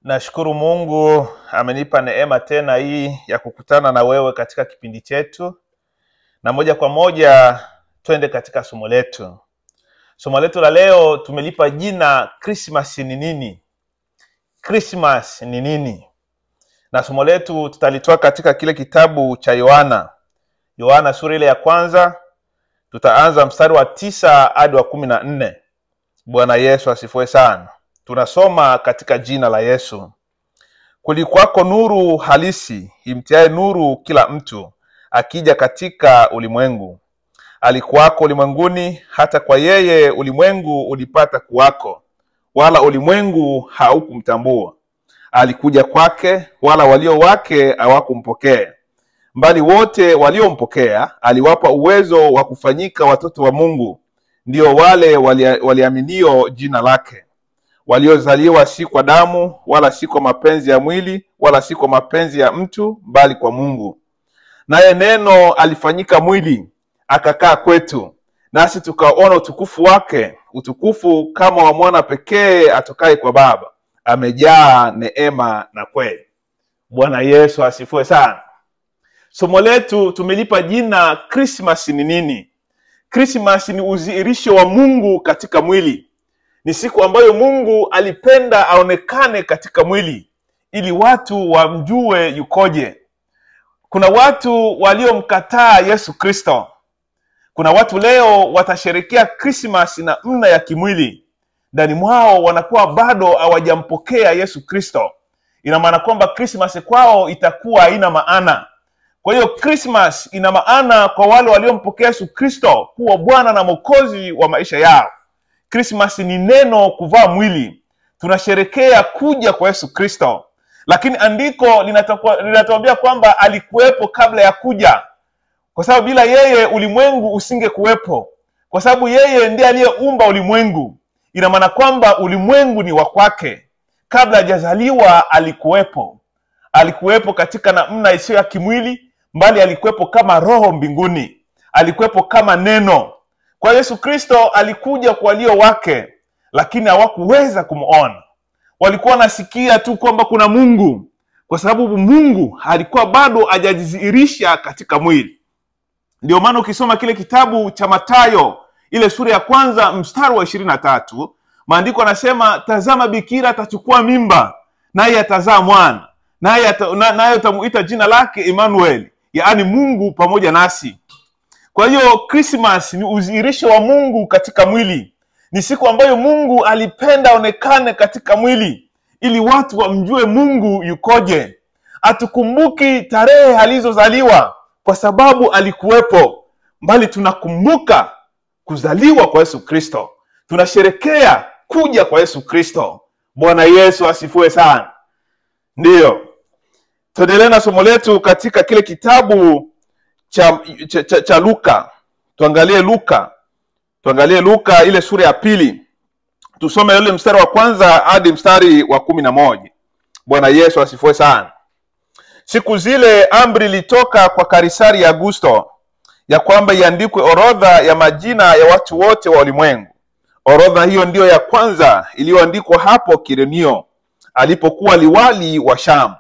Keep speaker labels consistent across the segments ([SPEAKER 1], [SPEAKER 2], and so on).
[SPEAKER 1] Nashukuru Mungu amenipa neema tena hii ya kukutana na wewe katika kipindi chetu. Na moja kwa moja twende katika somo letu. Somo letu la leo tumelipa jina Christmas ni nini? Christmas ni nini? Na somo letu tutalitoa katika kile kitabu cha Yohana. Yohana sura ile ya kwanza, tutaanza mstari wa 9 hadi wa 14. Bwana Yesu asifiwe sana. Tunasoma katika jina la Yesu. Kulikuwako nuru halisi, imtiaye nuru kila mtu, akija katika ulimwengu. Alikuwako ulimwenguni, hata kwa yeye ulimwengu ulipata kuwako, wala ulimwengu haukumtambua. Alikuja kwake, wala walio wake hawakumpokea. Bali wote waliompokea aliwapa uwezo wa kufanyika watoto wa Mungu, ndio wale waliaminio jina lake, waliozaliwa si kwa damu, wala si kwa mapenzi ya mwili, wala si kwa mapenzi ya mtu, bali kwa Mungu. Naye neno alifanyika mwili, akakaa kwetu, nasi tukaona utukufu wake, utukufu kama wa mwana pekee atokaye kwa Baba, amejaa neema na kweli. Bwana Yesu asifiwe sana. Somo letu tumelipa jina Christmas ni nini? Christmas ni udhihirisho wa Mungu katika mwili. Ni siku ambayo Mungu alipenda aonekane katika mwili ili watu wamjue yukoje. Kuna watu waliomkataa Yesu Kristo. Kuna watu leo watasherehekea Christmas na namna ya kimwili. Ndani mwao wanakuwa bado hawajampokea Yesu Kristo. Ina maana kwamba Christmas kwao itakuwa haina maana. Kwa hiyo Christmas ina maana kwa wale waliompokea Yesu Kristo kuwa Bwana na Mwokozi wa maisha yao. Christmas ni neno kuvaa mwili. Tunasherehekea kuja kwa Yesu Kristo. Lakini andiko linatuambia kwamba alikuwepo kabla ya kuja. Kwa sababu bila yeye ulimwengu usingekuwepo. Kwa sababu yeye ndiye aliyeumba ulimwengu. Ina maana kwamba ulimwengu ni wa kwake. Kabla hajazaliwa alikuwepo. Alikuwepo katika namna isiyo ya kimwili, bali alikuwepo kama roho mbinguni. Alikuwepo kama neno. Kwa Yesu Kristo alikuja kwa walio wake, lakini hawakuweza kumuona. Walikuwa wanasikia tu kwamba kuna Mungu, kwa sababu Mungu alikuwa bado hajajidhihirisha katika mwili. Ndio maana ukisoma kile kitabu cha Mathayo ile sura ya kwanza mstari wa 23, maandiko yanasema, tazama bikira atachukua mimba, naye atazaa mwana, naye utamuita jina lake Emmanuel, yaani Mungu pamoja nasi. Kwa hiyo Christmas ni udhihirisho wa Mungu katika mwili. Ni siku ambayo Mungu alipenda aonekane katika mwili ili watu wamjue Mungu yukoje. Hatukumbuki tarehe alizozaliwa kwa sababu alikuwepo, bali tunakumbuka kuzaliwa kwa Yesu Kristo. Tunasherehekea kuja kwa Yesu Kristo. Bwana Yesu asifiwe sana. Ndiyo. Tuendelee na somo letu katika kile kitabu cha Luka. Tuangalie Luka. Tuangalie Luka ile sura ya 2. Tusome ile mstari wa kwanza hadi mstari wa 11. Bwana Yesu asifiwe sana. Siku zile amri ilitoka kwa Kaisari Augusto ya kwamba iandikwe orodha ya majina ya watu wote wa ulimwengu. Orodha hiyo ndiyo ya kwanza iliyoandikwa hapo Kirenio alipokuwa liwali wa Shamu.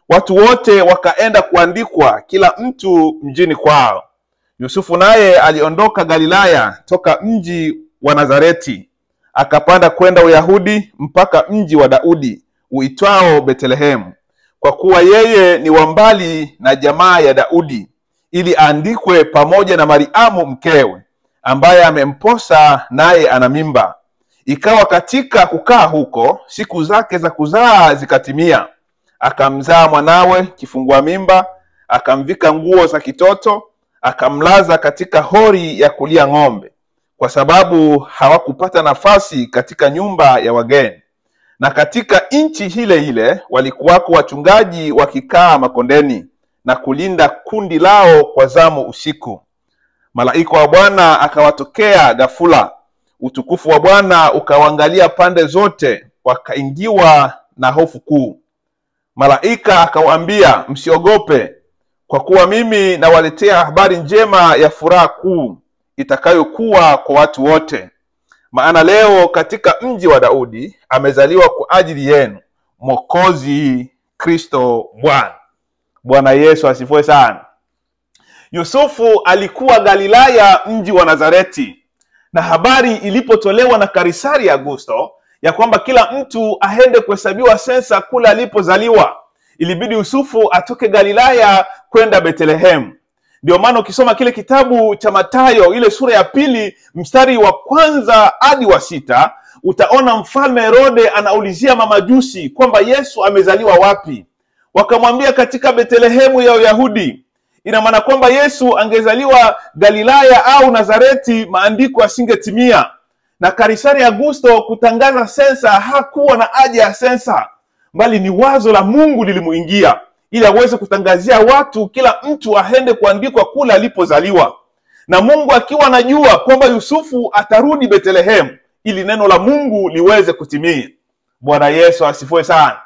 [SPEAKER 1] Watu wote wakaenda kuandikwa, kila mtu mjini kwao. Yusufu naye aliondoka Galilaya toka mji wa Nazareti, akapanda kwenda Uyahudi mpaka mji wa Daudi uitwao Bethlehemu, kwa kuwa yeye ni wa mbali na jamaa ya Daudi, ili aandikwe pamoja na Mariamu mkewe, ambaye amemposa naye ana mimba. Ikawa katika kukaa huko, siku zake za kuzaa zikatimia. Akamzaa mwanawe kifungua mimba, akamvika nguo za kitoto, akamlaza katika hori ya kulia ng'ombe, kwa sababu hawakupata nafasi katika nyumba ya wageni. Na katika nchi ile ile walikuwako wachungaji wakikaa makondeni na kulinda kundi lao kwa zamu usiku. Malaika wa Bwana akawatokea ghafula, utukufu wa Bwana ukawaangalia pande zote, wakaingiwa na hofu kuu. Malaika akawaambia, msiogope, kwa kuwa mimi nawaletea habari njema ya furaha kuu itakayokuwa kwa watu wote. Maana leo katika mji wa Daudi amezaliwa kwa ajili yenu Mwokozi Kristo Bwana. Bwana Yesu asifiwe sana. Yusufu alikuwa Galilaya, mji wa Nazareti, na habari ilipotolewa na Kaisari Augusto ya kwamba kila mtu aende kuhesabiwa sensa kule alipozaliwa, ilibidi Yusufu atoke Galilaya kwenda Bethlehem. Ndio maana ukisoma kile kitabu cha Mathayo ile sura ya 2 mstari wa 1 hadi wa 6, utaona mfalme Herode anaulizia mamajusi kwamba Yesu amezaliwa wapi. Wakamwambia katika Bethlehemu ya Uyahudi. Ina maana kwamba Yesu angezaliwa Galilaya au Nazareti, maandiko yasingetimia. Na Kaisari Augusto kutangaza sensa hakuwa na haja ya sensa, bali ni wazo la Mungu lilimuingia ili aweze kutangazia watu kila mtu aende kuandikwa kule alipozaliwa. Na Mungu akiwa anajua kwamba Yusufu atarudi Bethlehem ili neno la Mungu liweze kutimia. Bwana Yesu asifiwe sana.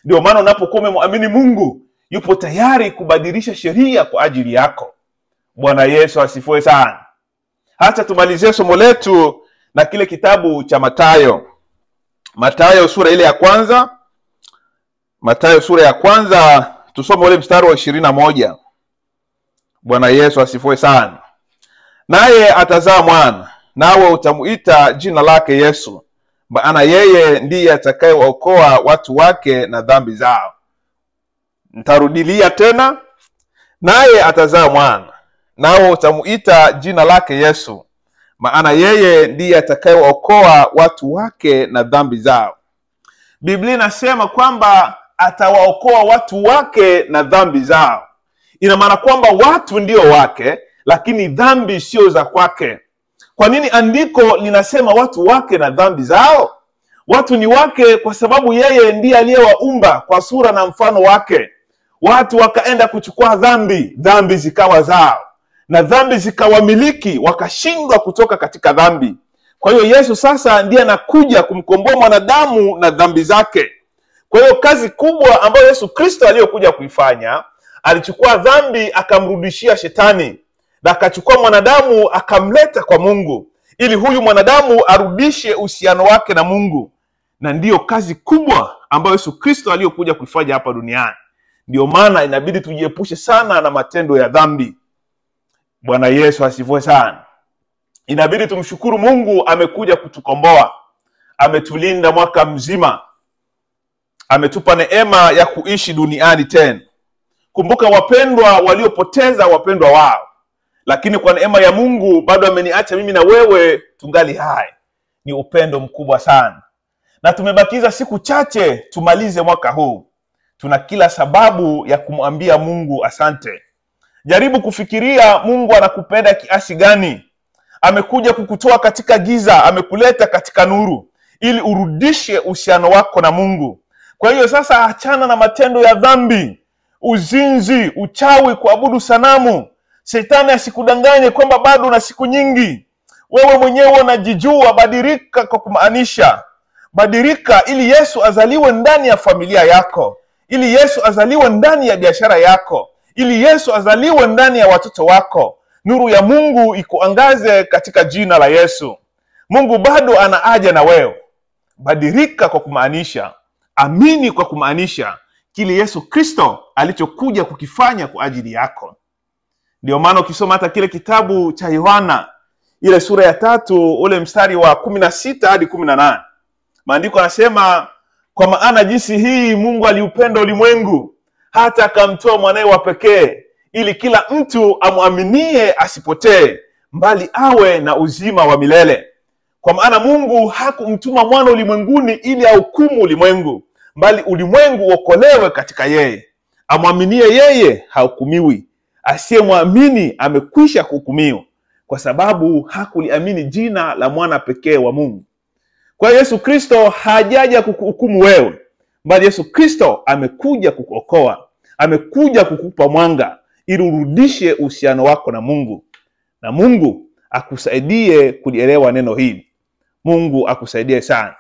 [SPEAKER 1] Ndio maana unapokuwa umemwamini Mungu, yupo tayari kubadilisha sheria kwa ajili yako. Bwana Yesu asifiwe sana. Hata tumalizie somo letu na kile kitabu cha Mathayo. Mathayo sura ile ya 1. Mathayo sura ya 1, tusome ule mstari wa 21. Bwana Yesu asifiwe sana. Naye atazaa mwana, nawe utamuita jina lake Yesu, maana yeye ndiye atakayewaokoa watu wake na dhambi zao. Nitarudilia tena. Naye atazaa mwana, nawe utamuita jina lake Yesu, maana yeye ndiye atakayewaokoa watu wake na dhambi zao. Biblia inasema kwamba atawaokoa watu wake na dhambi zao. Ina maana kwamba watu ndio wake, lakini dhambi sio za kwake. Kwa nini andiko linasema watu wake na dhambi zao? Watu ni wake kwa sababu yeye ndiye aliyewaumba kwa sura na mfano wake. Watu wakaenda kuchukua dhambi, dhambi zikawa zao, na dhambi zikawamiliki, wakashindwa kutoka katika dhambi. Kwa hiyo Yesu sasa ndiye anakuja kumkomboa mwanadamu na dhambi zake. Kwa hiyo kazi kubwa ambayo Yesu Kristo aliyokuja kuifanya, alichukua dhambi akamrudishia shetani, na akachukua mwanadamu akamleta kwa Mungu, ili huyu mwanadamu arudishe uhusiano wake na Mungu. Na ndiyo kazi kubwa ambayo Yesu Kristo aliyokuja kuifanya hapa duniani. Ndio maana inabidi tujiepushe sana na matendo ya dhambi. Bwana Yesu asifiwe sana. Inabidi tumshukuru Mungu, amekuja kutukomboa, ametulinda mwaka mzima, ametupa neema ya kuishi duniani tena. Kumbuka wapendwa waliopoteza wapendwa wao, lakini kwa neema ya Mungu bado ameniacha mimi na wewe tungali hai. Ni upendo mkubwa sana. Na tumebakiza siku chache tumalize mwaka huu. Tuna kila sababu ya kumwambia Mungu asante. Jaribu kufikiria Mungu anakupenda kiasi gani. Amekuja kukutoa katika giza, amekuleta katika nuru, ili urudishe uhusiano wako na Mungu. Kwa hiyo sasa achana na matendo ya dhambi, uzinzi, uchawi, kuabudu sanamu. Shetani asikudanganye kwamba bado una siku nyingi. Wewe mwenyewe unajijua. Badilika kwa kumaanisha. Badilika ili Yesu azaliwe ndani ya familia yako, ili Yesu azaliwe ndani ya biashara yako, ili Yesu azaliwe ndani ya watoto wako. Nuru ya Mungu ikuangaze katika jina la Yesu. Mungu bado ana haja na wewe. Badilika kwa kumaanisha. Amini kwa kumaanisha kile Yesu Kristo alichokuja kukifanya kwa ajili yako. Ndio maana ukisoma hata kile kitabu cha Yohana ile sura ya 3 ule mstari wa 16 hadi 18, maandiko yanasema, kwa maana jinsi hii Mungu aliupenda ulimwengu hata akamtoa mwanae wa pekee, ili kila mtu amwaminie asipotee, bali awe na uzima wa milele. Kwa maana Mungu hakumtuma mwana ulimwenguni ili ahukumu ulimwengu, bali ulimwengu uokolewe katika yeye. Amwaminie yeye hahukumiwi, asiyemwamini amekwisha kuhukumiwa, kwa sababu hakuliamini jina la mwana pekee wa Mungu. Kwa Yesu Kristo hajaja kukuhukumu wewe, bali Yesu Kristo amekuja kukuokoa, amekuja kukupa mwanga ili urudishe uhusiano wako na Mungu. Na Mungu akusaidie kulielewa neno hili. Mungu akusaidie sana.